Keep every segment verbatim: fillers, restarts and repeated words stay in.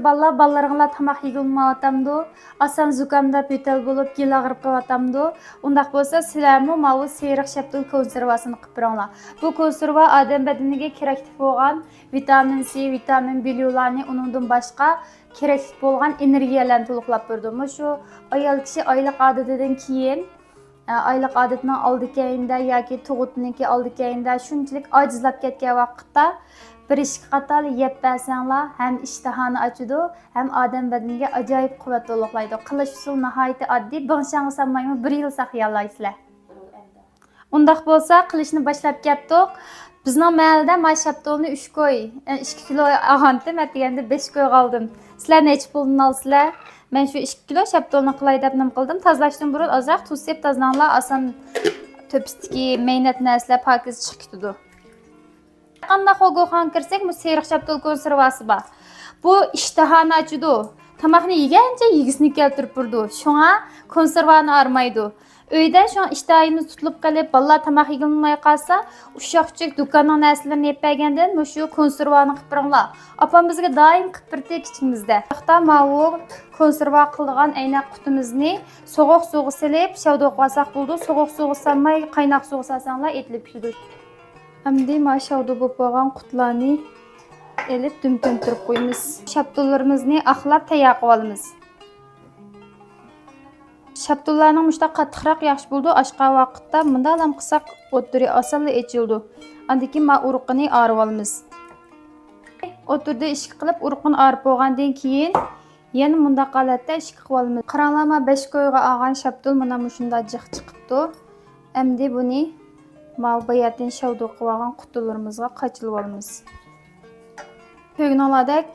بالىلار، بالىلىرىڭلار تاماق يېگىلى بولمايۋاتامدۇ؟ ئاسان زۇكامداپ، يۆتەل بولۇپ، گېلى ئاغرىپ قېلىۋاتامدۇ؟ ئۇنداق بولسا سىلەرمۇ ماۋۇ سېرىق شاپتۇل كونسېرۋاسىنى قىلىپ بېرىڭلار. بۇ كونسېرۋا ئادەم بەدىنىگە كېرەكلىك بولغان ۋىتامىن سى، ۋىتامىن بىليۇلارنى، ئۇنىڭدىن باشقا كېرەكلىك بولغان ئېنېرگىيەلەرنى تولۇقلاپ بېرىدۇ. مۇشۇ ئايال كىشى ئايلىق ئادىتىدىن كېيىن، ئايلىق ئادىتىنىڭ ئالدى كەينىدە ياكى تۇغۇتنىڭكى ئالدى كەينىدە شۇنچىلىك ئاجىزلاپ كەتكەن ۋاقىتتا بىر ئىككى قاتار يەپ بەرسەڭلار، ھەم ئىشتىھانى ئاچىدۇ، ھەم ئادەم بەدىنىگە ئاجايىپ قۇۋۋەت تولۇقلايدۇ. قىلىش ئۇسۇلى ناھايىتى ئاددىي، بىڭشاڭغا سالمايمۇ بىر يىل ساقلىيالايسىلەر. ئۇنداق بولسا قىلىشنى باشلاپ كەتتۇق. بىزنىڭ مەھەللىدە ما شاپتۇلنى ئۈچ كوي، ئە، ئىككى كىلو ئالغانتىم، ئەتىگەندە بەش كويغا ئالدىم. سىلەر نەچچە پۇلدىن ئالىسىلەر؟ مەن شۇ ئىككى كىلو شاپتۇلنى قىلاي دەپ نېمە قىلدىم، تازىلاشتىن بۇرۇن ئازراق تۇز سېلىپ تازىلاڭلار، ئاسان تۆپىسىدىكى مەينەت نەرسىلەر پاكىز چىقىپ كېتىدۇ. قانداق گوخاڭغا كىرسەك، بۇ سېرىق شاپتۇل كونسېرۋاسى بار. بۇ ئىشتىھانى ئاچىدۇ. تاماقنى يېگەنچە يېگۈسىنى كەلتۈرۈپ بېرىدۇ. شۇڭا كونسېرۋانى ئارىمايدۇ. ئۆيدە شۇڭا ئىشتىھايىمىز تۇتۇلۇپ قېلىپ، بالىلار تاماق يېگىلى بولماي قالسا، ئۇششاق-چۈششەك دۇكاننىڭ نەرسىلىرىنى يەپ بەرگەندىن مۇشۇ كونسېرۋانى قىلىپ بېرىڭلار. ئاپام بىزگە دائىم قىلىپ بېرىتتى كىچىكىمىزدە. بۇ ياقتا ماۋۇ كونسېرۋا قىلىدىغان ئەينەك قۇتىمىزنى سوغۇق سۇغا سېلىپ، شاۋدۇ قىلىۋالساق بولىدۇ. سوغۇق سۇغا سالماي، قايناق سۇغا سالساڭلار ئېتىلىپ كېتىدۇ. ئەمدى ما شاۋدۇ بولۇپ بولغان قۇتلارنى ئېلىپ دۈم كۆمتۈرۈپ قويىمىز. شاپتۇللىرىمىزنى ئاقلاپ تەييار قىلىۋالىمىز. شاپتۇللارنىڭ مۇشۇنداق قاتتىقراق ياخشى بولىدۇ. ئاشقان ۋاقىتتا مۇنداقلام قىلساق ئوتتۇرى ئاسانلا ئېچىلىدۇ. ئاندىن كېيىن ما ئۇرۇقىنى ئارىۋالىمىز. ئوتتۇرىدا ئىشىك قىلىپ ئۇرۇقىنى ئارىپ بولغاندىن كېيىن يەنە مۇنداق ھالەتتە ئىشىك قىلىۋالىمىز. قاراڭلار، ما بەش كويغا ئالغان شاپتۇل مانا مۇشۇنداق جىق چىقىپتۇ. ئەمدى بۇنى ماۋۇ باياتىن شاۋدۇ قىلىۋالغان قۇتىلىرىمىزغا قاچىلىۋالىمىز. كۆرگىنىڭلاردەك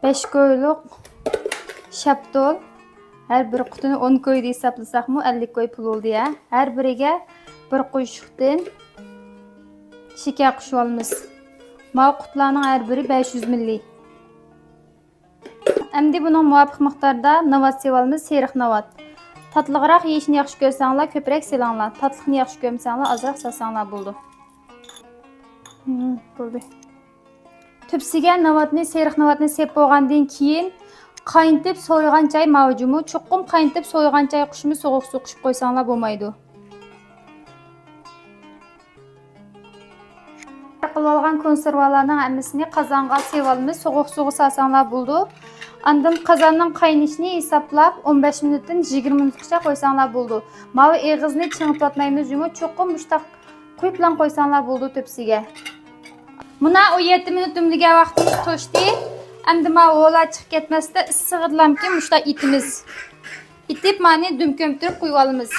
بەش كويلۇق شاپتۇل، ھەر بىر قۇتىنى ئون كوي دەپ ھېسابلىساقمۇ ئەللىك كوي پۇل بولدى يا. ھەر بىرىگە بىر قوشۇقتىن شېكەر قوشۇۋالىمىز. ماۋۇ قۇتلارنىڭ ھەر بىرى بەش يۈز مىللى. ئەمدى بۇنىڭ مۇۋاپىق مىقداردا ناۋات سېلىۋالىمىز، سېرىق ناۋات. تاتلىقراق يېيىشنى ياخشى كۆرسەڭلار، كۆپرەك سېلىڭلار. تاتلىقنى ياخشى كۆرمىسەڭلار، ئازراق سالساڭلار بولىدۇ. مم، بولدى. تۆپىسىگە ناۋاتنى، سېرىق ناۋاتنى سېلىپ بولغاندىن كېيىن، قاينىتىپ سويغان چاي ماۋۇ جۇمۇ، چوقۇم قاينىتىپ سويغان چاي قوشۇمى، سوغۇق سۇ قوشۇپ قويساڭلار بولمايدۇ. قىلىۋالغان كونسېرۋالارنىڭ ھەممىسىنى قازانغا سېلىۋالىمىز، سوغۇق سۇغا سالساڭلار بولىدۇ. ئاندىن قازاننىڭ قاينىشىنى ھېسابلاپ، ئون بەش مىنۇتتىن يىگىرمە مىنۇتقىچە قويساڭلار بولىدۇ. ماۋۇ ئېغىزنى چىڭىتىۋاتمايمىز جۇمۇ، چوقۇم مۇشتاق قۇيۇپلا قويساڭلار بولىدۇ تۆپىسىگە. مانا ئون يەتتە مىنۇت دۈملىگەن ۋاقتىمىز توشتى. ئەمدى ماۋۇ ھولا چىقىپ كەتمەستە ئىسسىغىدىلامكىن مۇشتاق ئېتىمىز. ئېتىپ مانى دۈم كۆمتۈرۈپ قويۇۋالىمىز.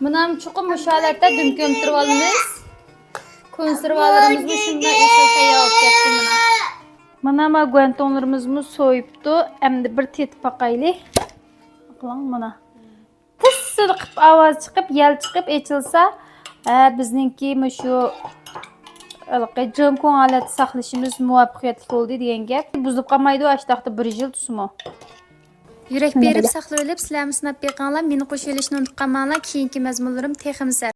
مانا چوقۇم مۇشۇ ھالەتتە دۈم كۆمتۈرۈۋالىمىز. كونسېرۋالىرىمىزمۇ شۇنداق ئېسىل تەييار بولۇپ كەتتى مانا. مانا ما گۇەنتۇڭلىرىمىزمۇ سويۇپتۇ. ئەمدى بىر تېتىپ باقايلى. قاراڭ مانا. تىسسىدە قىپ ئاۋاز چىقىپ، يەل چىقىپ ئېچىلسا، ھە، بىزنىڭكى مۇشۇ ھېلىقى جېڭكۇڭ ھالەتتە ساقلىشىمىز مۇۋەپپەقىيەتلىك بولدى دېگەن گەپ. بۇزۇلۇپ قالمايدۇ، ئاشتاقتا بىر يىل تۇرسىمۇ. يۈرەك بېرىپ ساقلىۋېلىپ، سىلەرمۇ سىناپ بېقىڭلار، مېنى قوشۇۋېلىشنى ئۇنتۇپ قالماڭلار، كېيىنكى مەزمۇنلىرىم تېخىمۇ سەت.